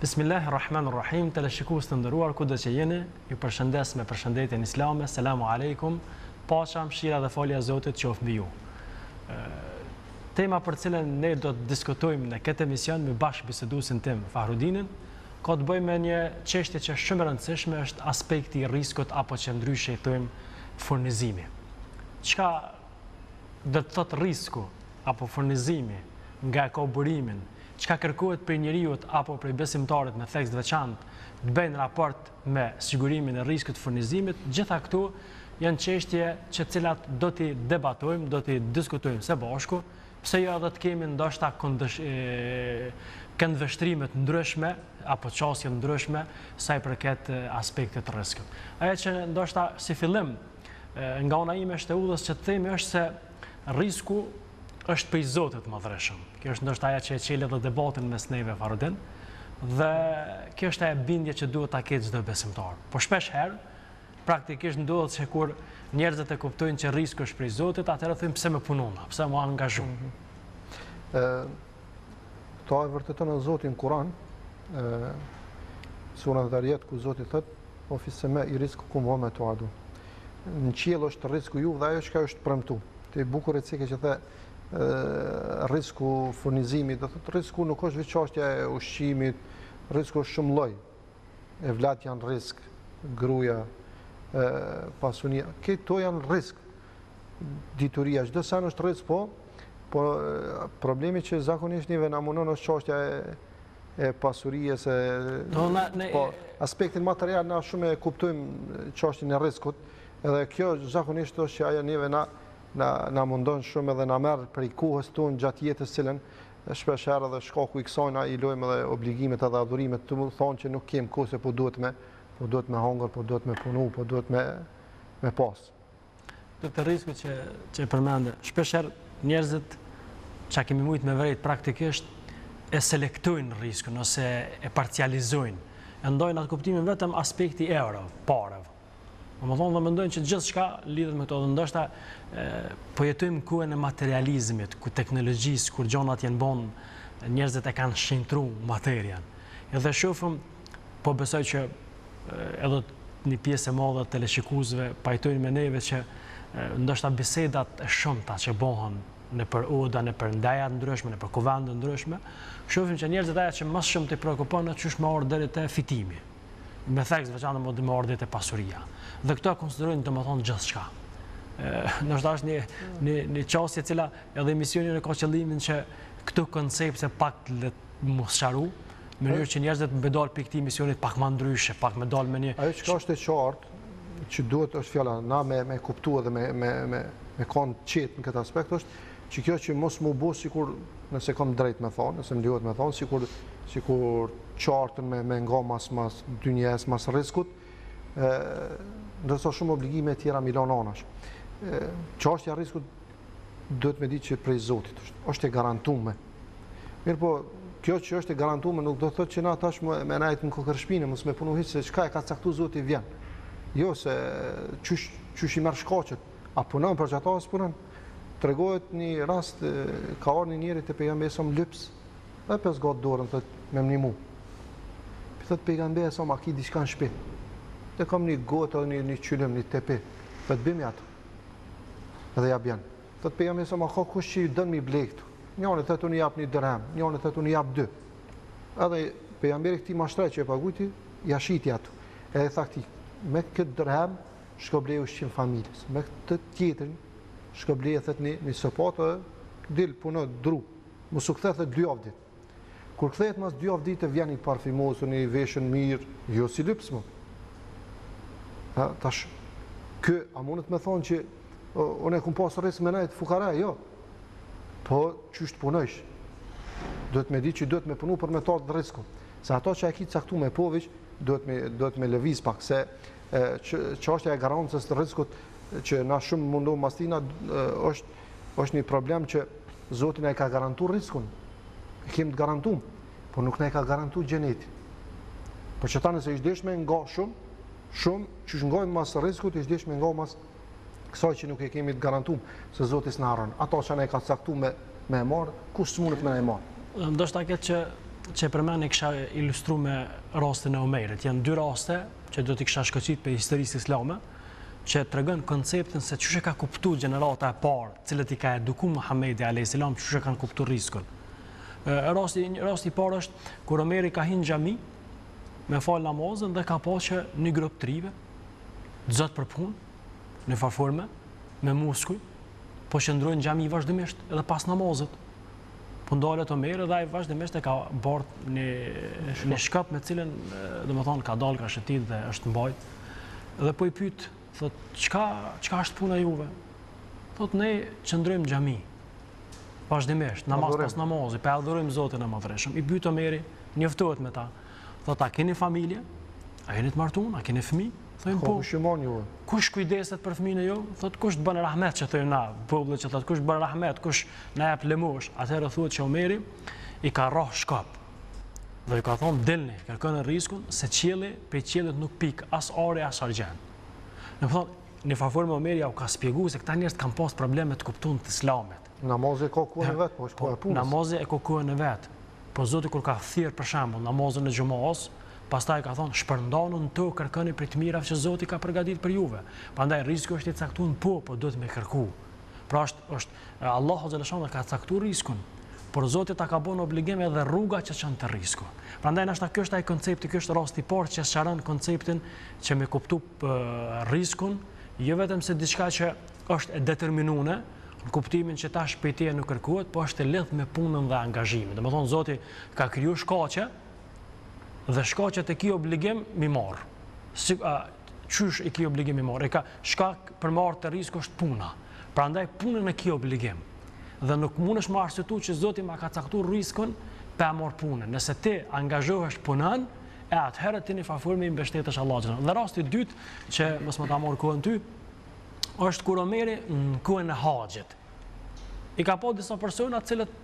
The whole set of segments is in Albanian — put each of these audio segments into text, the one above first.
Bismillahir Rahmanir Rahim, teleshikues të nderuar, kudo që jeni, ju përshëndes me përshëndetjen islame, selamu alejkum, paqa, mëshira dhe falja e Zotit qoftë mbi ju. Tema për cilën ne do të diskutojmë në këtë emision me bashkëbiseduesin tim, Fahrudinin, ka të bëjë me një çështje që është shumë e rëndësishme, është aspekti i riskut apo që ndryshe i thojmë furnizimi. Çka do të thotë risku apo furnizimi, nga e ka burimin, çka kërkohet prej njeriut apo prej besimtarit me theks të veçantë të bëjë në raport me sigurimin e riskut të furnizimit, gjitha këto janë çështje që cilat do t'i debatojmë, do t'i diskutojmë së bashku, pse jo edhe të kemi ndoshta këndvështrime të ndryshme apo qasje të ndryshme sa i përket aspektit të riskut. Ajo që ndoshta si fillim nga ana ime është e udhës që të themi është se risku është prej Zotit të Madhërishëm. Kjo është ndoshta ajo që e çel edhe debatin mes neve Fahrudin dhe kjo është ajo bindje që duhet ta ketë çdo besimtar. Po shpesh herë praktikisht ndodh që kur njerëzit e kuptojnë që risku është prej Zotit, atëherë thonë pse me punu na, pse m'u angazhu. Mm -hmm. Këto e vërteton edhe Zoti në Kur'an, ë sura Dhariyat ku Zoti thotë, "Wa fis samai rizqukum wa ma tu'adun." Në qiell është rrizku juaj dhe ajo çka është premtu. Ti bukur e ceke që the rrizku furnizimi, do thotë rrizku nuk është veç çështja e ushqimit, rrizku është shumë lloj. Evlat janë rrizk, gruaja, pasunia, këto janë rrizk. Dituria, çdo sen është rrizk, po, po problemi që zakonisht neve na mundon është çështja e e pasurisë e Do na ne po aspektin material na shumë e kuptojmë çështjen e rrizkut, edhe kjo zakonisht është që ajo neve na na na mundon shumë edhe na merr prej kohës tonë gjatë jetës cilën shpesh herë edhe shkaku i kësaj na i lojmë edhe obligimet edhe adhurimet, të më thonë që nuk kem kohë se po duhet me po duhet me hangër, po duhet me punu, po duhet me me pas. Këtë rrisku që që e përmende, shpesh herë njerëzit që kemi mujt me vrejt praktikisht e selektojnë riskun ose e parcializojnë. E ndajnë atë kuptimin vetëm aspekti euro, pareve. Domethënë dhe mendojnë që gjithçka lidhet me këto dhe ndoshta po jetojmë në kohën e materializmit, ku teknologjisë, kur gjonat janë bon, njerëzit e kanë shenjtru materian. Edhe shofëm, po besoj që edhe një pjesë e madhe e teleshikuesve pajtojnë me neve që ndoshta bisedat e shumta që bohen nëpër oda, nëpër ndeja të ndryshme, nëpër kuvende të ndryshme, shohim që njerëzit ajo që më shumë t'i preokupon është qysh me ardhë deri te fitimi. Me theks veçantë me me ardhë te pasuria. Dhe këto e konsiderojnë domethënë gjithçka. Ndoshta është një një një qasje e cila edhe emisioni e ka qëllimin që këto koncepte pak le m'u sqaru, në mënyrë që njerëzit me dalë prej këtij emisionit pak më ndryshe, pak me dalë me një Ajo çka është e qartë, që duhet është fjala na me me kuptu edhe me me me me kanë qetë në këtë aspekt është që kjo që mos m'u bo sikur nëse kam drejt me thonë, nëse më lejohet me thonë, sikur sikur qartën me me nga mas mas dynjes, mas rrizkut, ë ndërsa shumë obligime e tjera m'i lon anash. Çështja e rrizkut duhet me ditë që prej Zotit është, është e garantume. Mirëpo, kjo që është e garantume nuk do të thotë që na tash me, me najt në kokërr shpine, mos me punu hiç se çka e ka caktu Zoti vjen. Jo se qysh qysh i merr shkaqet, a punon për çata a s'punon. Tregohet një rast ka ardhur një njeri te pejgamberi sa lyps dhe pe zgat dorën thot me m'nimu. Pi thot pejgamberi sa ma ki diçka në shtëpi. Dhe kam një gotë edhe një një qylym, një tepi. Thot bimi ato. Dhe ja bjen. Thot pejgamberi sa ma ka kush që i don mi ble këtu. Njëri thot unë jap një dërhem, njëri thot unë jap dy. Edhe pejgamberi këtij ma shtrejt që e pagujti, ja shiti ato. Edhe tha këtij, me këtë dërhem shko blej ushqim familjes. Me këtë tjetrin shko blej thot një një sopatë dhe dil puno dru. Mos u kthe thot dy javë ditë. Kur kthehet mas dy javë ditë vjen i parfymosur, i veshën mirë, jo si lyps më. Ha, tash ky a mundet me thonë që unë e kum pas rrisk me nejt fukara, jo. Po qysh të punojsh? Duhet me ditë që duhet me punu për me t'ardhë rrisku. Se ato që e ki caktu me poviq, duhet me, duhet me lëviz pak, se çështja e garancës të rriskut që na shumë mundohem mas tina është është një problem që Zoti na e ka garantu rriskun. E kemi të garantum, por nuk na e ka garantu xhenetin. Për qëta nëse ish desh me nga shumë, shumë, qysh ngojmë mas rriskut, ish desh me nga mas kësaj që nuk e kemi të garantum, se Zoti s'na harron. Ato që na e ka caktu me, me e marrë, kush s'mundet me e marrë? Ndoshta këtë që që e përmende e kisha ilustru me rastin e Omerit. Janë dy raste që do t'i kisha shkoqit prej historisë islame, që tregon konceptin se qysh e ka kuptu gjenerata e parë, cilët i ka eduku Muhammedi a.s. qysh e kanë kuptu riskun. Rasti, rasti i parë është kur Omeri ka hi në xhami me falë namazin dhe ka pa që një grup të rive, t'zotë për punë, në farë forme, me muskuj, po qëndrojnë në xhami vazhdimisht edhe pas namazit. Po ndalet Omeri dhe ai vazhdimisht e ka bart një një shkop me cilën, domethënë ka dalë, ka shëtit dhe është mbajt. Dhe po i pyet, thot, çka çka është puna juve? Thot ne qëndrojmë në xhami. Vazhdimisht, namaz pas namazi, po e adhurojmë Zotin e Madhërishëm. I pyet Omeri, njoftohet me ta. Thot, a keni familje? A jeni të martuar? A keni fëmijë? Thonë po. Kush ju mban juve? Kush kujdeset për fëmijën e ju? Thot kush të bën rahmet që thonë na, populli që thot kush të bën rahmet, kush na jep lëmosh. Atëherë thuhet që Omeri i ka rrah shkop. Dhe i ka thonë dilni, kërkoni riskun se qielli prej qiellit nuk pik as ari as argjend. Domethonë, në farë forme Omeri jau ka spjegu se këta njerëz kanë pas probleme të kuptuar të Islamit. Namazi e ka kohën e vet, po është koha e po, punës. Namazi e ka kohën e vet. Po Zoti kur ka thirr për shembull namazin e xhumasë, pastaj ka thonë shpërndanu në tokë kërkoni prej të mirave që Zoti ka përgatitur për juve. Prandaj risku është i caktuar po, po duhet me kërku. Pra është është Allahu xhaleshanu ka caktuar riskun, por Zoti ta ka bën obligim edhe rruga që çon te risku. Prandaj ndoshta ky është ai koncepti, ky është rasti i parë që sqaron konceptin që me kuptu riskun, jo vetëm se diçka që është e determinuar, në kuptimin që tash prej teje nuk kërkohet, po është e lidhur me punën dhe angazhimin. Domethënë Zoti ka kriju shkaqe dhe shkaqet e ki obligim m'i marr. Si a, qysh e ki obligim m'i marr? E ka shkak për me ardh te risku është puna. Prandaj punën e ki obligim. Dhe nuk mundesh me arsyetu që Zoti ma ka caktuar riskun pa e marr punën. Nëse ti angazhohesh punon, e atëherë ti në farë forme i mbështetesh Allahut xhel. Dhe rasti i dytë që mos me ta marr kohën ty, është kur Omeri në kohën e haxhit. I ka pa disa persona të cilët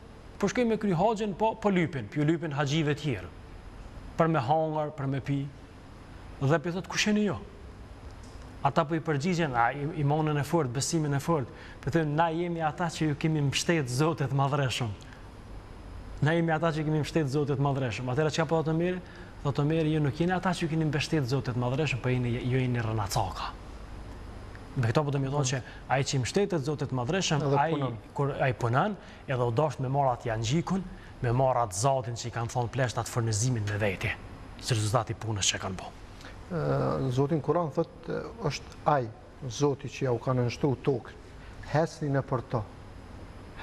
po shkojnë me kry haxhin, po po lypin, po ju lypin haxhive të tjerë për me hangër, për me pi. Dhe po i thotë kush jeni ju? Ata po i përgjigjen, a imanin e fortë, besimin e fortë. Po thonë na jemi ata që ju kemi mbështet Zotit të Madhërishëm. Na jemi ata që kemi mbështet Zotit të Madhërishëm. Atëherë çka po thotë Omeri? Thotë Omeri, ju nuk jeni ata që keni mbështet Zotit të Madhërishëm, po jeni ju jeni rrenacaka. Me këto po do me thonë që ai që i mbështetet Zotit të Madhërishëm, ai kur ai punon, edhe u dasht me marr atë janxhikun, me marr atë zadin që i kanë thonë pleqtë atë furnizimin me vete, si rezultat i punës që kanë bo. Zoti në Kuran thotë është ai Zoti që ja u ka nënshtru tokën. Hecni nëpër to.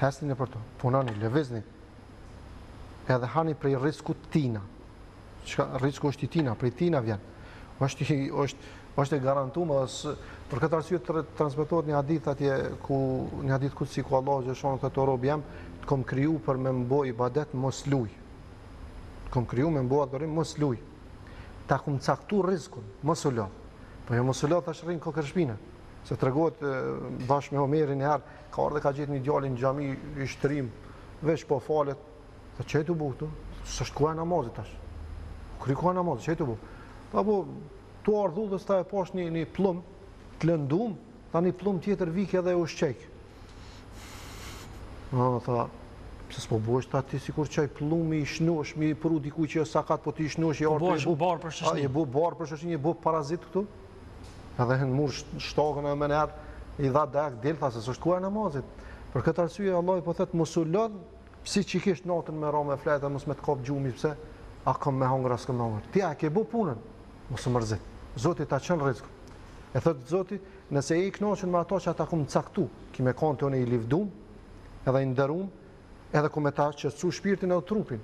Hecni nëpër to. Punoni, lëvizni. Edhe hani prej rriskut tina. Çka rrisku është i tina, prej tina vjen. Është i është është e garantuar dhe për këtë arsye transmetohet një hadith atje ku një hadith kudsi ku Allahu xhelshanuhu thotë o robi jem, të kom kriju për me m'bo ibadet mos luj. Të kom kriju me m'bo adhurim mos luj. Ta kom caktu rrizkun, mos u lodh. Po jo mos u lodh tash rri n'kokërr shpine. Se tregohet bashkë me Omerin një herë, ka ardhë ka gjetë një djalë në xhami i shtrim, veç po falet, Tha, ça je tu bo këtu? S'është koha e namazit tash. U kry koha e namazit, ça je tu bo? Tha, po, tu ardhë udhës, tha e pash një, një pllum, të lëndum, tha një pllum tjetër vike dhe e ushqejk. No, tha, pse s'po bohesh tha ti sikur qaj pllumi i shnosh, mi pru dikuj që jo sakat, po ti i shnosh, i po artë, i bu, barë për shoqni. Je bo barë për shoqni, je bo parazit këtu. Edhe e mur shtagën edhe menjëherë, i dha dajak, del, tha, se s'është koha e namazit. Për këtë arsye, Allahu po thotë, mos u lodh, Psikikisht natën me ra me flet e mos me të kap gjumi pse a kom me hongër a s'kom me hongër. Ti a e ke bo punën? Mos u mërzit. Zoti ta çon rrizkun. E thot Zoti, nëse je i kënaqur me ato që ta kom caktu, ki me kon te unë i livdum, edhe i nderum, edhe kom me ta qetësu shpirtin edhe trupin.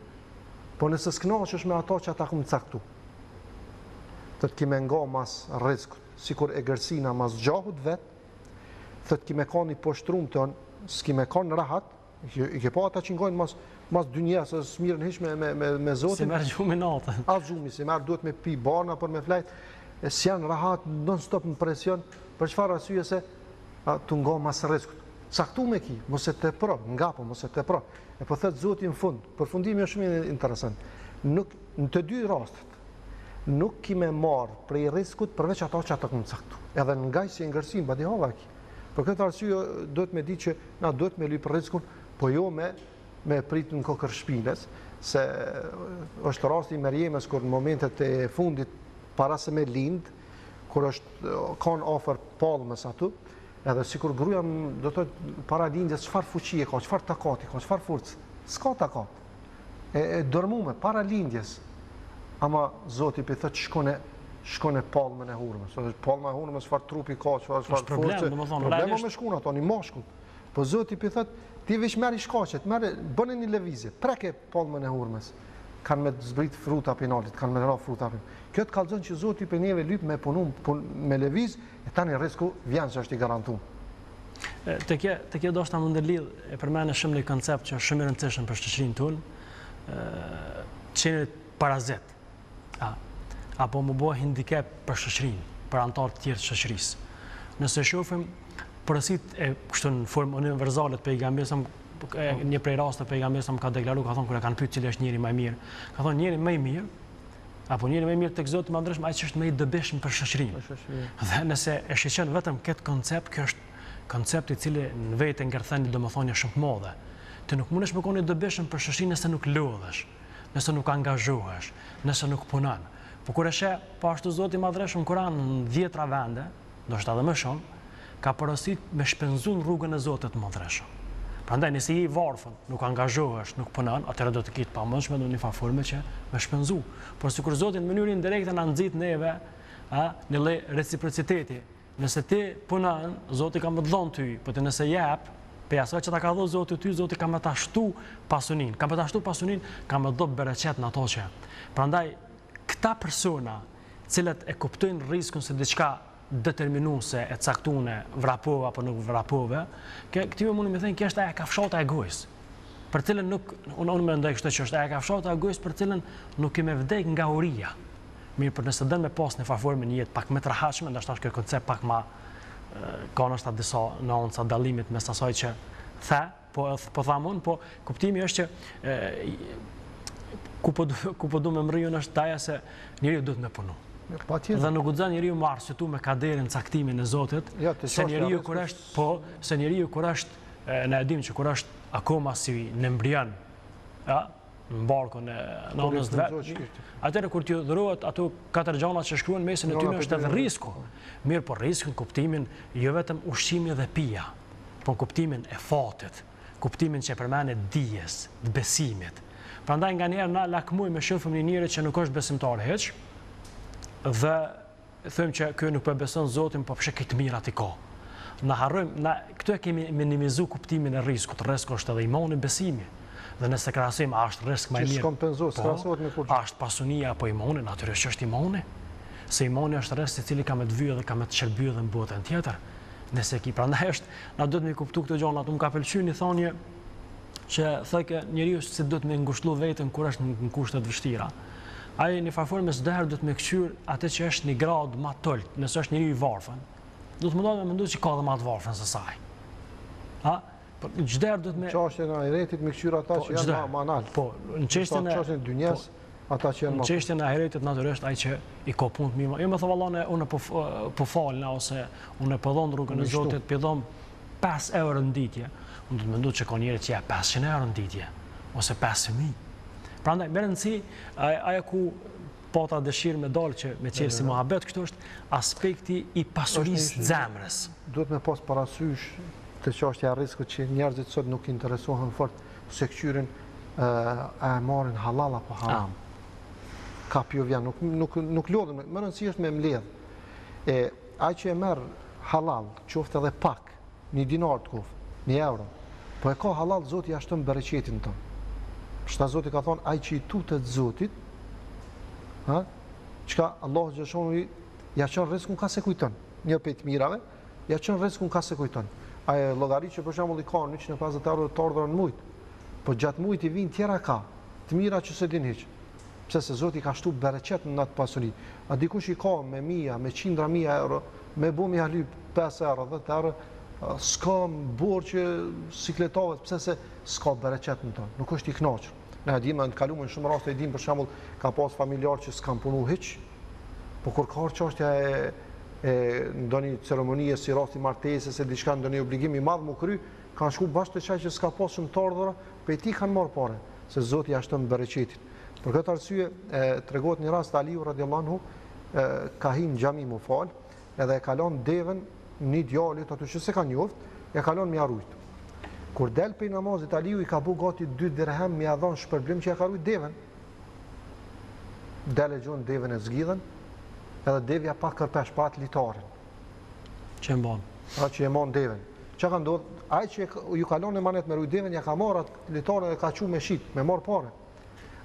Po nëse s'kënaqesh me ato që ta kom caktu, thot ki me nga mas rrizkut, sikur egërsina mas gjahut vet, thot ki me kon i poshtrum te unë, s'ki me kon rahat, I ke pa ata që ngojnë mas mas dynjas, se s'mirren hiç me me me me Zotin. S'i merr gjumi natën. As gjumi s'i merr, duhet me pi barna për me flajt. E s'janë rahat non stop në presion. Për çfarë arsye se a, tu nga mas rrizkut. Caktume ki, mos e tepro, nga po mos e tepro. E po thot Zoti në fund, përfundimi është shumë interesant. Nuk në të dy rastet nuk ki me marr prej rrizkut përveç ato që ta kom caktu. Edhe ngaj si egërsinë, badihava ki. Për këtë arsye duhet me ditë që na duhet me lyp rrizkun, po jo me me prit në kokërr shpinës. Se është rasti i Merjemes kur në momentet e fundit para se me lind, kur është kanë afër palmës aty, edhe sikur gruaja do të thotë para lindjes çfarë fuqie ka, çfarë takati ka, çfarë forcë? S'ka takat. E, e dërmume para lindjes. Ama Zoti po i thotë shkone shkone palmën e hurmës. Ose palma e hurmës çfarë trupi ka, çfarë çfarë force. Problem, problem me shku ato një mashkull. Po Zoti po i thotë ti veç merri shkaqet, merre bëne një lëvizje, preke palmën e hurmës. Kanë me zbrit fruta prej naltit, kanë me ra fruta prej. Kjo të kallzon që Zoti prej neve lyp me punu, pun, me lëviz, e tani rrisku vjen se është i garantuar. Te kjo, te kjo dashta me ndërlidh, e përmende shumë një koncept që është shumë i rëndësishëm për shoqërinë tonë, qenit parazit, a, apo m'u bo handicap për shoqërinë, për anëtarë të tjerë të shoqërisë. Nëse shohim porositë e kështu në formë universale të pejgamberit një prej rasteve pejgamberi sa ka deklaruar, ka thonë kur e kanë pyetur cili është njeri më i mirë, ka thonë njeri më i mirë apo njeri më i mirë tek Zoti i Madhërishëm, ai që është më i dobishëm për shoqërinë. Dhe nëse e shiqon vetëm këtë koncept, kjo është koncept i cili në vete ngërthen një domethënie shumë të madhe. Ti nuk mundesh me qenë i dobishëm për shoqërinë nëse nuk lodhesh, nëse nuk angazhohesh, nëse nuk punon. Po kur e sheh, po ashtu Zoti i Madhërishëm në Kur'an në dhjetra vende, ndoshta edhe më shumë, ka porosit me shpenzu në rrugën e Zotit të Madhërishëm. Prandaj nëse je i varfër, nuk angazhohesh, nuk punon, atëherë do të ketë pamundshme në një farë forme që me shpenzu. Por sikur Zoti në mënyrë indirekte na nxit neve, a, një lloj reciprociteti. Nëse ti punon, Zoti ka me të dhënë ty, po ti nëse jep, prej asaj që ta ka dhënë Zoti ty, Zoti ka me ta shtu pasuninë, ka me ta shtu pasuninë, ka me të dhënë bereqet në ato që. Prandaj këta persona, të cilët e kuptojnë riskun se diçka determinuese e caktune vrapove apo nuk vrapove, ke këtyre mundi me thënë kjo është ajo kafshata e gojës, për cilën nuk unë unë mendoj kështu që është ajo kafshata e gojës për cilën nuk ke me vdek nga uria. Mirë, por nëse don me pas në farë forme një jetë pak më të rehatshme, ndoshta është ky koncept pak më ka ndoshta disa nuanca dallimit mes asaj që the, Po po tham unë, po kuptimi është që e, ku po ku po du me mrri unë është ajo se njeriu duhet me punu. Patjetër. Dhe nuk guxon njeriu me arsyetu me kaderin caktimin e Zotit, jo, se njeriu kur është, po, se njeriu kur është, ne e dimë që kur është akoma si në embrion, ja, në barkun e nënës të vet. Atëherë kur t'i dhurohet ato katër gjana që shkruan mesin e tyre është edhe risku. Mirë, po risku në kuptimin jo vetëm ushqimi dhe pija, po në kuptimin e fatit, kuptimin që e përmende dijes, të besimit. Prandaj nganjëherë na lakmojmë e shohim një njeri që nuk është besimtar hiç dhe Thojmë që ky nuk po e beson Zotin, po pse këto mirat i ka. Na harrojmë, na këtu e kemi minimizu kuptimin e riskut. Risku është edhe imani, besimi. Dhe nëse krahasojmë a është risk më i mirë? Kompenzohet, po, s'krahasohet me kurrgjë. A është pasunia apo imani? Natyrisht që është imani. Se imani është risk i cili ka me të vy dhe ka me të shërby edhe në botën tjetër. Nëse ki, prandaj është, na duhet me kuptu këto gjëra, ato më ka pëlqyer një thonje që thojke njeriu se duhet me ngushllu veten kur është në kushte të vështira. Ai në farë forme çdo herë duhet me kqyr atë që është një gradë më të ulët, nëse është njeriu i varfër, duhet mundohet me mendu që ka edhe më të varfër se sa ai. Ha? Po çdo herë duhet me Në çështjen e ahiretit me kqyr ata po, që janë më nalt. Po, në çështjen e çështjen e dynjas, po, ata që janë më Në çështjen e ahiretit natyrisht ai që i ka punët mirë. Jo me thonë valla unë po po falna ose unë po dhon rrugën e Zotit, po dhon 5 euro në ditë. Unë do të mendoj që ka njerëz që jep 500 euro në ditë ose 5000. Prandaj, me rëndësi, ajo ku pata dëshirë me dalë që me qelë si muhabet, këtu është aspekti i pasurisë zemrës. Duhet me pas parasysh te çështja e riskut që njerëzit sot nuk interesohen fort se këqyrin a e marrin halal apo haram. Ka pjo vjen, nuk, nuk, nuk lodhen, me rëndësi është me mbledh. E, ai që e merr halal, qoftë edhe pak, Një dinar të koftë, një euro. Po e ka hallall Zoti ja shton bereqetin në të. Shta Zoti ka thonë, ai që i tutet Zotit, ha? Çka Allahu xhelshanuhu ja çon rriskun ka s'e kujton. Një prej të mirave, ja çon rriskun ka s'e kujton. Ai e llogarit që për shembull i ka 150 euro të ardhura në mujt. Po gjatë mujt i vijnë tjera ka, të mira që s'e din hiç. Pse se Zoti ka shtu bereqet në atë pasuri. A dikush i ka me mija, me qindra mija euro, me bo me ja lyp 5 euro, 10 euro, s'ka borë që sikletavet, pse se s'ka bereqet në to, nuk është i knaqur. Ne e dimë, në të kalumen shumë raste e dimë për shembull ka pas familjar që s'kan punu hiç, po kur ka ardhur çështja e e ndonjë ceremonie si rasti martesës e diçka ndonjë obligim i madh mu kry, kanë shku bash te qaj që s'ka pas shumë të ardhura, prej tij kanë marrë pare. Se Zoti ja shton bereqetin. Për këtë arsye e tregohet një rast Aliu radiallahu anhu ka hi në xhami mu fal, edhe e ka lon deven një djalit aty që s'e ka njoft, ja ka lon me ja rujt. Kur del prej namazit Aliu i ka bu gati 2 dirhem me ja dhon shpërblim që ja ka rujt deven. Del e gjon deven e zgjidhun, edhe devja pa kërpesh, pa atë litarin. Që e mban. A që e mban deven. Çka ka ndodh? Ai që ju ka lënë emanet me rujt deven, ja ka marrë atë litarin dhe ka çu me shit, me marr pare.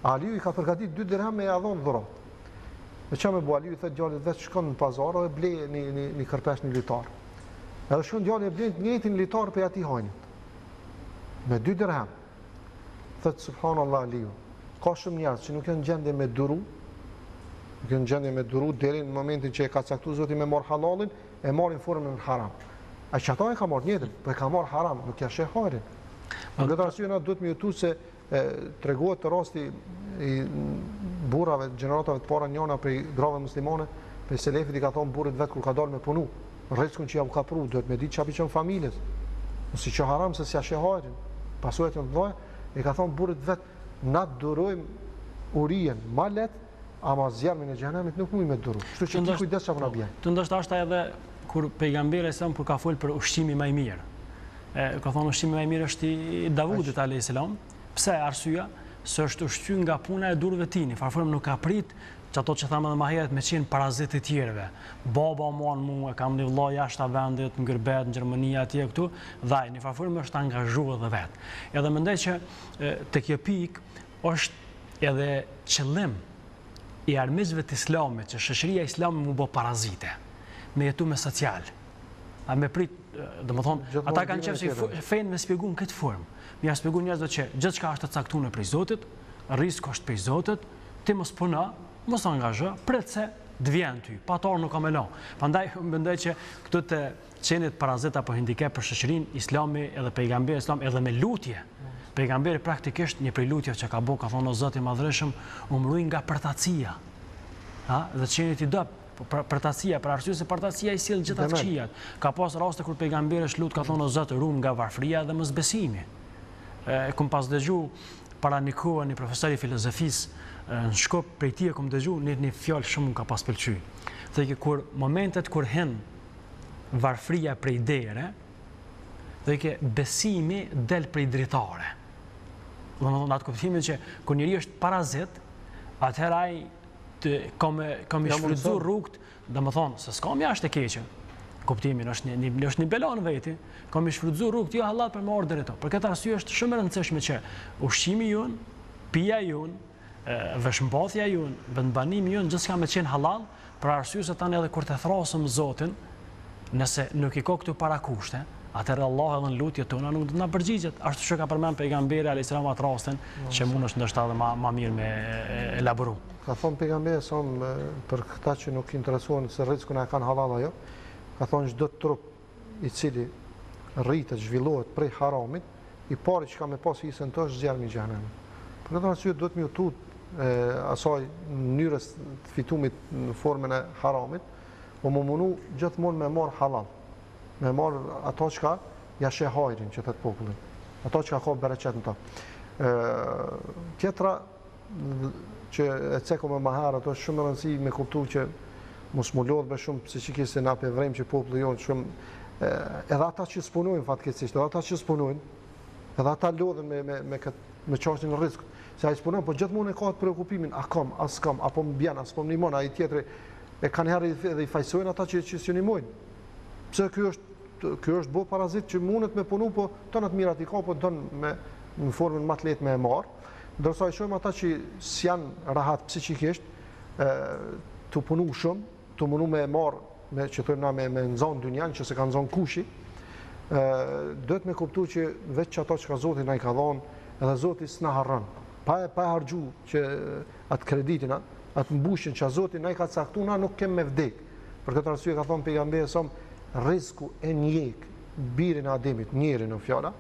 Aliu i ka përgatit 2 dirhem me ja dhon dhuratë. E çka me bu Aliu i thotë djalit vetë shkon në pazar dhe ble një një një kërpesh një litar. Edhe shkon djali e blen të njëjtin litar prej atij hajnit. Me 2 dirhem. Thotë subhanallah Aliu. Ka shumë njerëz që nuk janë gjendje me duru, nuk janë gjendje me duru deri në momentin që e ka caktuar Zoti me marr halallin, e marrin formën haram. Ai që ato e ka marrë njëjtën, po e ka marrë haram, nuk ja sheh hajrin. Për këtë arsye na duhet me jetu se e, tregohet rasti i burrave, gjeneratave të para njëna prej grave muslimane, prej selefit i ka thonë burrit vet kur ka dalë me punu, rriskun që ja u ka pru, duhet me ditë çka pi çon familjes. Mos i ço haram se s'ja sheh hajrin. Pasojat janë të mëdha, i ka thonë burrit vet, na durojmë urijen ma lehtë, ama zjarmin e xhehenemit nuk mujmë me duru. Kështu që ki kujdes çka po na bjen. Të ndoshta është edhe kur pejgamberi alejhi selam kur ka fol për ushqimin më i mirë. E ka thonë ushqimi më i mirë është i Davudit alayhis salam. Pse arsyeja? Se është ushqy nga puna e durve të tij, në farë formë nuk ka prit që ato që thamë edhe më herët me qenë parazit të tjerëve. Baba më mu, e kam një vëlla jashtë vendit, në gurbet, në Gjermani atje këtu, dhe ai në farë formë është angazhuar edhe vet. Edhe mendoj që te kjo pikë është edhe qëllim i armiqve të islamit që shoqëria islame mu bë parazite, me jetu me social. A me prit, domethonë, ata kanë qef që fenë me spjegu në këtë formë. Me ja spjegu njerëzve që gjithçka është e caktuar prej Zotit, risku është prej Zotit, ti mos puno, mos angazho, prit se të vjen ty, pa torë nuk ka me lo. Prandaj mendoj që këtu të qenit parazit apo hendikep për shoqërinë, Islami edhe pejgamberi islam edhe me lutje. Pejgamberi praktikisht një prej lutjeve që ka bo ka thonë o Zot i Madhërishëm, um ruj nga përtacia. Ha, dhe qenit i dobët, po, për, përtacia, për arsye se përtacia i sjell gjitha të këqijat. Ka pas raste kur pejgamberi është lut ka thonë o Zot, ruam nga varfëria dhe mosbesimi. E kom pas dëgju para një kohe një profesor i filozofisë në Shkup prej tij e kom dëgju një një fjalë shumë më ka pas pëlqy. Thojke kur momentet kur hin varfëria prej dere, thojke besimi del prej dritare. Domethënë atë kuptimin që kur njeri është parazit, atëherë ai të ka me ka me shfrytzu rrugët, domethënë se s'ka më jashtë e keqe. Kuptimin është një, një është një bela në veti, ka me shfrytzu rrugët jo hallall për me ardhë deri to. Për këtë arsye është shumë e rëndësishme që ushqimi jonë, pija jonë, veshmbathja jonë, vendbanimi jonë, gjithçka me qenë hallall, për arsye se tani edhe kur të thrasëm Zotin, nëse nuk i ka këto parakushte, atëherë Allahu edhe në lutjet tona nuk do të na përgjigjet. Ashtu që ka përmend pejgamberi alayhis salam atë rastin që mund është ndoshta edhe ma ma mirë me elaboru. Ka thonë pejgamberi sa për këta që nuk interesohen se rriskun e kanë hallall ajo, ka thonë çdo trup i cili rritet, zhvillohet prej haramit, i pari që ka me pas hisen të është zjarmi i xhehenemit. Për këtë arsye duhet me ju tut asaj mënyrës të fitumit në formën e haramit, po mu munu gjithmonë me marr halal, me marr ato çka ja sheh hajrin që thot populli, ato çka ka bereqet në to. Ë tjetra që e cekëm më herët, është shumë rëndësi me kuptu që mos mu lodh me shumë psiqikisht se na pe vrejmë që populli jonë shumë edhe ata që s'punojnë fatkeqësisht, edhe ata që s'punojnë, edhe ata lodhen me me me këtë me çështjen e riskut. Se ai s'punon, po gjithmonë e ka atë preokupimin, a kam, a s'kam, a po më bjen, a s'po më ndihmon, ai tjetri e kanë herë edhe i fajsojnë ata që që s'ju ndihmojnë. Pse ky është ky është bo parazit që mundet me punu, po tona të mirat i ka, po don me në formën më të lehtë me e marr. Ndërsa i shohim ata që s'janë rahat psiqikisht, ë tu punu shumë, tu munu me e marr, me që thojmë na me me nxon dynjan që s'e ka nxon kushi, ë duhet me kuptu që veç që ato që ka Zoti na i ka dhënë, edhe Zoti s'na harron. Pa e pa e harxhu që atë kreditin, atë mbushjen që Zoti na i ka caktu, na nuk kem me vdek. Për këtë arsye ka thonë pejgamberi sa rrizku e njek birin e Ademit, njerin në fjala,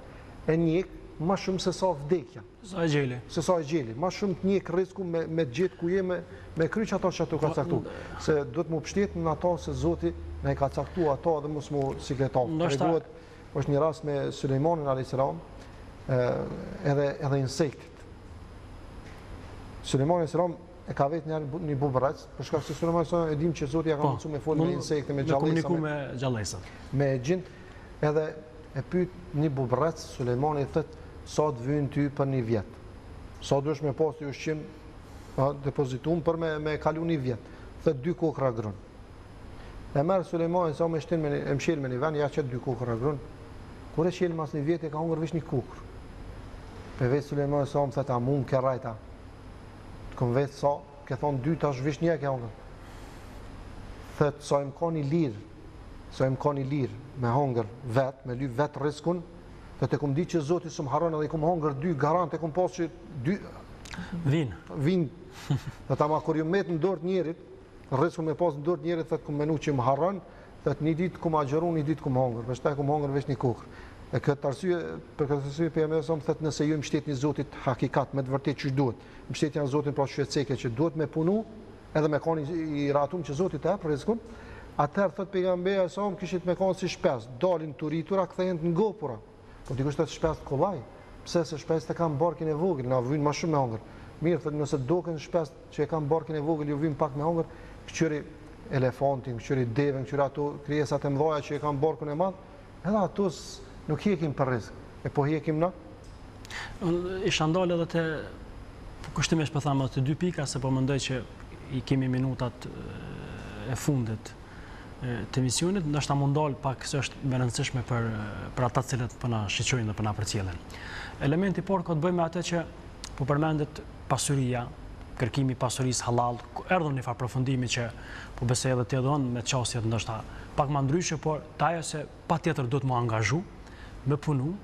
e njek ma shumë se sa vdekja. Se sa exheli. Se sa exheli. Ma shumë të njek rrizku me, me të gjetë ku je me, me kry që ato që t'u ka po, caktu. Se duhet mu pështet në ato se Zoti na i ka caktu ato dhe mos mu sikletu. Ndoshta... Tregohet, është një rast me Sulejmanin a.s. edhe, edhe insektit. Sulejmani alejhi selam e ka vetë një një bubrrec, për shkak se Sulejmani alejhi selam e dim që Zoti ja ka po, mundësu me fol me insekte, me gjallesa, me, me gjallesa. Me xhind, edhe e pyet një bubrrec, Sulejmani i thotë sa të vyn ty për një vjet. Sa duhesh me pas ti ushqim a, depozitum për me me kalu një vjet. Thotë dy kokrra grun. E merr Sulejmani sa me shtin me një, e mshel me një vend, ja qet dy kokrra grun. Kur e çel mas një vjeti ka hongër veç një kokërr. E vet Sulejmani sa më thotë a mu më ke rrejt a. Të kom vet sa, ke thonë dy tash veç një ke hongër. Thotë sa jom kon i lirë, sa jom kon i lirë me hongër vet, me lyp vet rriskun, thotë e kom ditë që Zoti s'm harron edhe i kom hongër dy garant e kom pas që dy vin. Vin. Thotë ama kur jom met në dorë të njerit, rriskun me pas në dorë të njerit, thotë kom menu që më harron, thotë një ditë kom agjëru, një ditë kom hongër, për shta kom hongër veç një kokërr. E këtë arsye, për këtë arsye pejgamberi sa thotë nëse ju mbështetni Zotit hakikat me të vërtetë qysh duhet. Mbështetja në Zotin pra qysh e ceke që duhet me punu, edhe me kanë i rahatum që Zoti të jep rrizkun, atëherë thot pejgamberi sa kishit me kanë si shpez, dalin të uritura, kthehen të ngopura. Po dikush thotë shpez kollaj, pse se shpezët e kanë barkin e vogël, na vyn më shumë me hongër. Mirë, thotë nëse doken shpez që e kanë barkin e vogël, ju vyn pak me hongër, kqyri elefantin, kqyri devën, kqyri ato krijesat e mëdha që e kanë barkun e madh, edhe ato nuk hjekin për rrizk. E po hjekim na? Isha ndalë edhe te kushtimisht po them të dy pika se po mendoj që i kemi minutat e fundit të emisionit, ndoshta m'u ndal pak se është më rëndësishme për për ata të cilët po na shiqojnë dhe po na përcjellin. Elementi i parë ka të bëjë me atë që po përmendet pasuria, kërkimi i pasurisë halal, erdhëm në një farë përfundimi që po besoj edhe ti edhe unë me qasjet ndoshta pak më ndryshe, por te ajo se patjetër duhet m'u angazhu, me punu,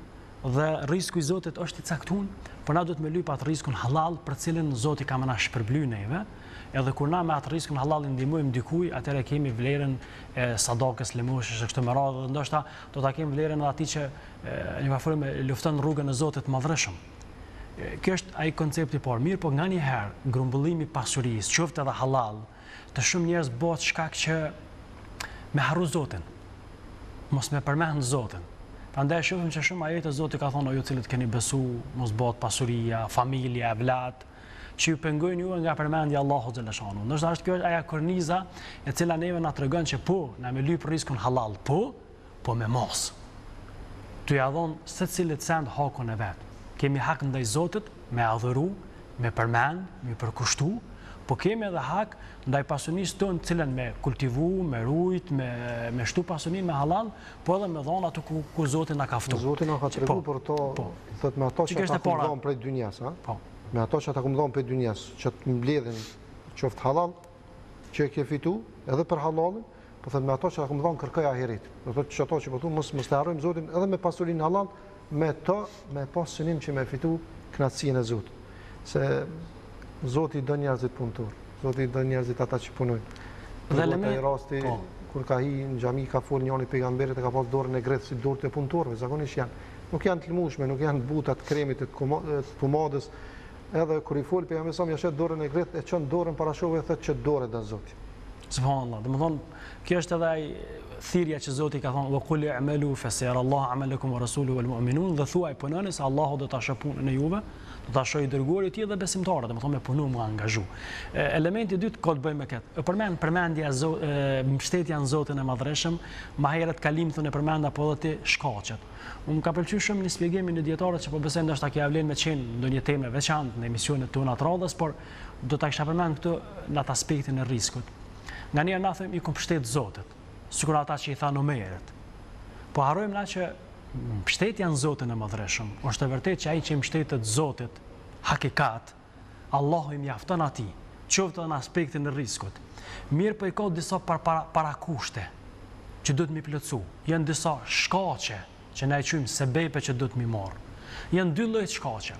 dhe rrisku i Zotit është i caktun, por na duhet me lyp atë rriskun halal për cilin Zoti ka me na shpërbly neve, edhe kur na me atë rriskun halal i ndihmojmë dikuj, atëherë kemi vlerën e sadakës, lëmoshës e kështu me radhë, dhe ndoshta do ta kemi vlerën edhe atij që në një formë lufton rrugën e Zotit të madhërishëm. Kjo është ai koncepti i parë. Mirëpo nganjëherë grumbullimi i pasurisë, qoftë edhe halal, te shumë njerëz bëhet shkak që me harru Zotin, mos me përmend Zotin. Prandaj shohim që shumë ajete Zoti ka thonë o ju cilët keni besu, mos bëhet pasuria, familja, evlat, që ju pengojnë juve nga përmendja e Allahut xheleshanuhu. Ndoshta është kjo aja korniza e cila neve na tregon që po, na me lyp rriskun halal, po, po me masë. Tu ja dhon secilit send hakun e vet. Kemi hak ndaj Zotit me adhuru, me përmend, me përkushtu, po kemi edhe hak ndaj pasunisë tonë të cilën me kultivu, me rujt, me, me shtu pasuninë me halal, po edhe me dhon ato ku, ku Zoti na ka ftu. Zoti na ka tregu po, për to, po. thot me ato që ta kum dhon prej dynjas, ha? Po. Me ato që ta kum dhon prej dynjas, që të mbledhin qoftë halal, që e ke fitu, edhe për halalin, Po thot me ato që ta kum dhon kërkoj ahiret. Do thotë që ato që po thu mos mos të harrojmë Zotin edhe me pasurinë halal, me to me pas synim që me fitu kënaqësinë e Zotit. Se Zoti i do njerëzit punëtor, Zoti i do njerëzit ata që punojnë. Dhe le rasti po. kur ka hi në xhami ka fol njëri pejgamberit e ka pas dorën e grith si dorët e punëtorëve, zakonisht janë. Nuk janë të lëmushme, nuk janë të buta të kremit të, të pomadës. Edhe kur i fol pejgamberi sa ja sheh dorën e grith e çon dorën para shokëve thotë që dorë do Zoti. Subhanallah. Domethënë, kjo është edhe ai thirrja që Zoti ka thonë: "Wa qul i'malu fa sayara Allahu 'amalakum wa rasuluhu wal mu'minun" dhe thuaj punoni se Allahu do ta shohë punën e juve, do ta shohë i dërguari i tij dhe besimtarët, domethënë me punu m'u angazhu. Elementi i dytë ka të bëjë me këtë. E përmend përmendja e mbështetja në Zotin e Madhërishëm, më herët kalim thonë e përmenda po edhe ti shkaqet. Unë më ka pëlqyer shumë një shpjegim i një dietari që po besoj ndoshta kjo vlen me qenë ndonjë temë e veçantë në emisionet tona të radhës, por Do ta kisha përmend këtu në atë aspektin e riskut. Nganjëherë na themi i kom mbështet Zotit, sikur ata që i thanë Omerit. Po harrojmë na që mbështetja në Zotin e Madhërishëm, është e vërtetë që ai që i mbështetet Zotit, hakikat, Allahu i mjafton atij, qoftë edhe në aspektin e riskut. Mirëpo i ka disa par, para, parakushte që duhet m'i plotësu. Janë disa shkaqe që na i quajmë sebepe që duhet m'i marrë. Janë dy lloje shkaqe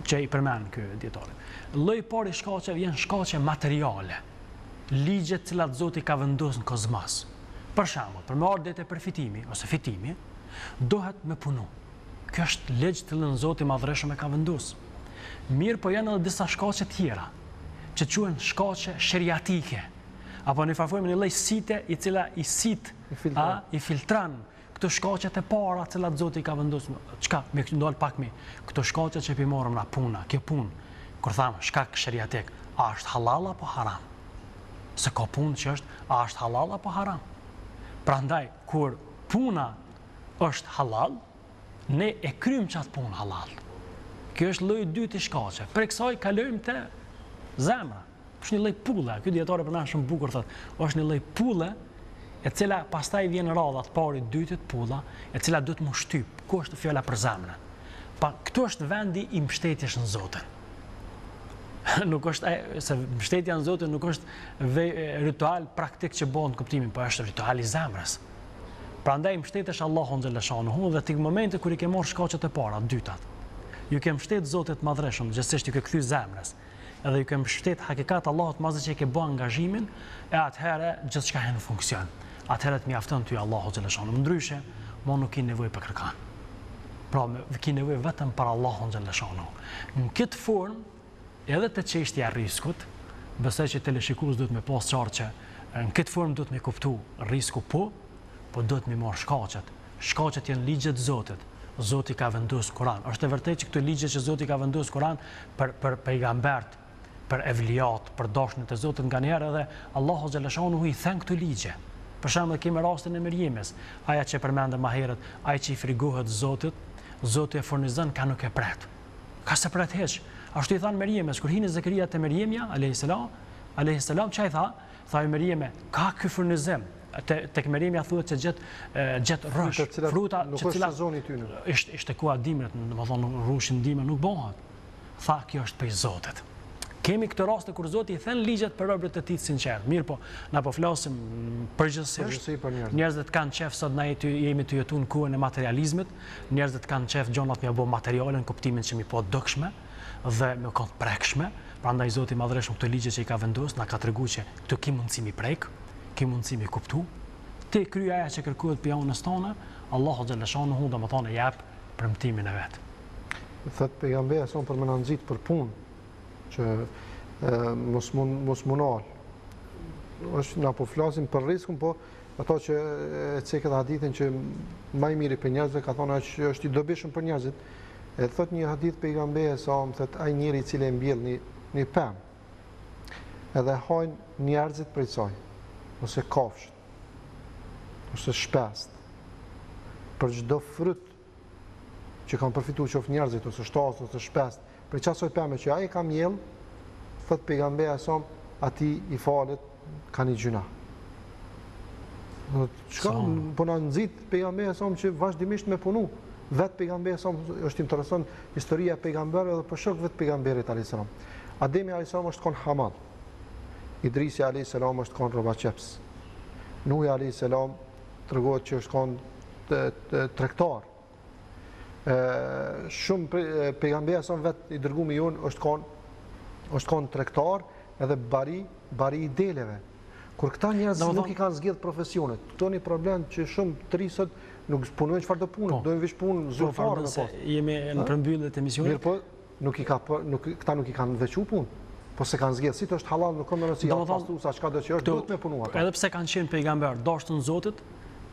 që i përmend ky dietari. Lloji i parë i shkaqeve janë shkaqe materiale, ligje të cilat Zoti ka vendosur në kozmos. Për shembull, për me ardhë deri te përfitimi ose fitimi, duhet me punu. Kjo është ligj të cilin Zoti i Madhërishëm e ka vendosur. Mirëpo janë edhe disa shkaqe tjera, që quhen shkaqe sheriatike, apo në farë forme një lloj site i cila i sit I filtron. A, i filtron këto shkaqet e para të cilat Zoti i ka vendosur. Çka, me ndal pak me këto shkaqe që po i marrim na puna, kjo punë. Kur thamë shkak sheriatik, a është hallall apo haram? Se ka punë që është, a është hallall apo haram? Prandaj, kur puna është hallall, ne e kryjmë qatë punë hallall. Kjo është lloji i dytë i shkaqeve. Prej kësaj kalojmë te zemra. Është një lloj pulle, ky dijetar e përmend shumë bukur thotë, është një lloj pulle e cila pastaj vjen radha të parit, dytit pulla, e cila duhet m'u shtyp. Ku është fjala për zemrën? Pa këtu është vendi i mbështetjes në Zotin. nuk është e, se mbështetja në Zotin nuk është ve, ritual praktik që bëhet në kuptimin, po është ritual i zemrës. Prandaj mbështetesh Allahun xhelleshanuhu dhe ti në momentin kur i ke marrë shkaqet e para, të dytat. Ju ke mbështet Zotit të Madhërishëm, gjithsesi ju ke kthy zemrës. Edhe ju ke mbështet hakikat Allahut mazi që e ke bë angazhimin, e atëherë gjithçka hyn në funksion. Atëherë të mjafton ty Allahu xhelleshanuhu. Ndryshe, mo nuk ke nevojë për kërkan. Pra, ke nevojë vetëm për Allahun xhelleshanuhu. Në këtë formë, edhe te çështja e riskut, besoj që teleshikues duhet me pas qartë që në këtë formë duhet me kuptu risku po, po duhet me marrë shkaqet. Shkaqet janë ligjet e Zotit. Zoti ka vendos Kur'an. Është e vërtetë që këto ligje që Zoti ka vendos Kur'an për për pejgambert, për evliat, për dashnit e Zotit nganjëherë edhe Allahu xhaleshanuhu i then këto ligje. Për shembull kemi rastin e Merjemes, aja që e përmendëm më herët, ai që i frigohet Zotit, Zoti e furnizon ka nuk e pret. Ka s'e pret hiç. Ashtu i thanë Merjemes, kur hini Zekeria te Merjemja, alayhis salam, alayhis salam, çka i tha? Tha Merjeme, ka ky furnizim? Te, tek Merjemja thuhet se gjet gjet rrush, fruta nuk është sezoni i tyre. Ishte ishte koha e dimrit, domethënë rrushi në dimër nuk bëhet. Tha kjo është prej Zotit. Kemi këto raste kur Zoti i then ligjet për robërit e tij të sinqertë. Mirëpo, na po flasim përgjithësisht. Njerëzit kanë qejf sot na jemi tu jetu në kohën e materializmit, njerëzit kanë qejf gjonat me bë materiale në kuptimin që mi pa të dukshme dhe me kon të prekshme. Prandaj Zoti i Madhërishëm këto ligje që i ka vendosur na ka treguar që këto ki mundësi mi prek, ki mundësi mi kuptu. Ti kryj aja që kërkohet prej anës tone, Allahu xhaleshanuhu domethënë e jep premtimin e vet. Thot pejgamberi sa për me na nxit për punë që e, mos mund mos m'u nal. Është na po flasim për riskun, po ato që e cekë edhe hadithin që ma i miri prej njerëzve ka thonë ai që është i dobishëm për njerëzit. E thot një hadith pejgamberi sa më thot ai njeri i cili e mbjell një një pemë. Edhe hajnë njerëzit prej saj ose kafshët ose shpest për çdo fryt që kanë përfitu qoftë njerëzit ose shtazët ose shpest, prej qasaj peme që ai e ka mjell, thot pejgamberi a.s. atij i falet ka një gjynah. Çka po na nxit pejgamberi a.s. që vazhdimisht me punu. Vet pejgamberi a.s. është interesant historia e pejgamberëve dhe për shokëve të pejgamberit alayhis salam. Ademi alayhis salam është kon hamall. Idrisi alayhis salam është kon rrobaqepës. Nuhi alayhis salam tregohet që është kon tregtar. Ë shumë pejgamberi a.s. vet i dërgumi jon është kon është kon tregtar edhe bari bari i deleve. Kur këta njerëz nuk i kanë zgjedh profesionet, këto një problem që shumë të ri sot nuk punojnë çfarëdo pune, po. dojnë veç punë po, zyrtare me pas. Jemi në përmbyllje të emisionit. Mirëpo, nuk i ka nuk këta nuk i kanë veçu punë. Po s'e kanë zgjedh, si të është halal, nuk ka më rëndësi, atë pastu sa çka do që është, duhet me punu ato. Edhe pse kanë qenë pejgamber, dashtun Zotit,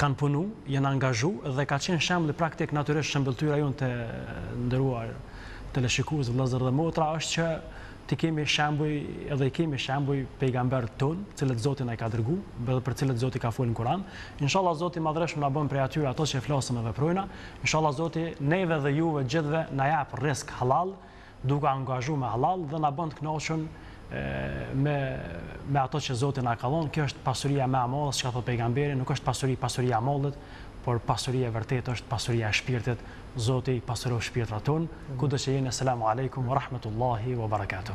kanë punu, janë angazhu dhe ka qenë shembulli praktik natyrisht shëmbëlltyra jonë të nderuar teleshikues, vëllezër dhe motra, është që t'i kemi shembuj edhe i kemi shembuj pejgamberët tonë, të cilët Zoti na i ka dërgu, edhe për të cilët Zoti ka folë në Kur'an. Inshallah Zoti i Madhërishëm na bën prej atyre ato që flasim e veprojna. Inshallah Zoti neve dhe juve gjithëve na jap rrisk hallall, duke angazhu me hallall dhe na bën të kënaqur me me ato që Zoti na ka dhënë. Kjo është pasuria më e madhe, çka thotë pejgamberi, nuk është pasuri pasuria e mallit, por pasuria e vërtetë është pasuria e shpirtit. Zoti i pasuroftë shpirtrat tonë. Kudo që jeni, selamu alejkum wa rahmetullahi wa barakatuh.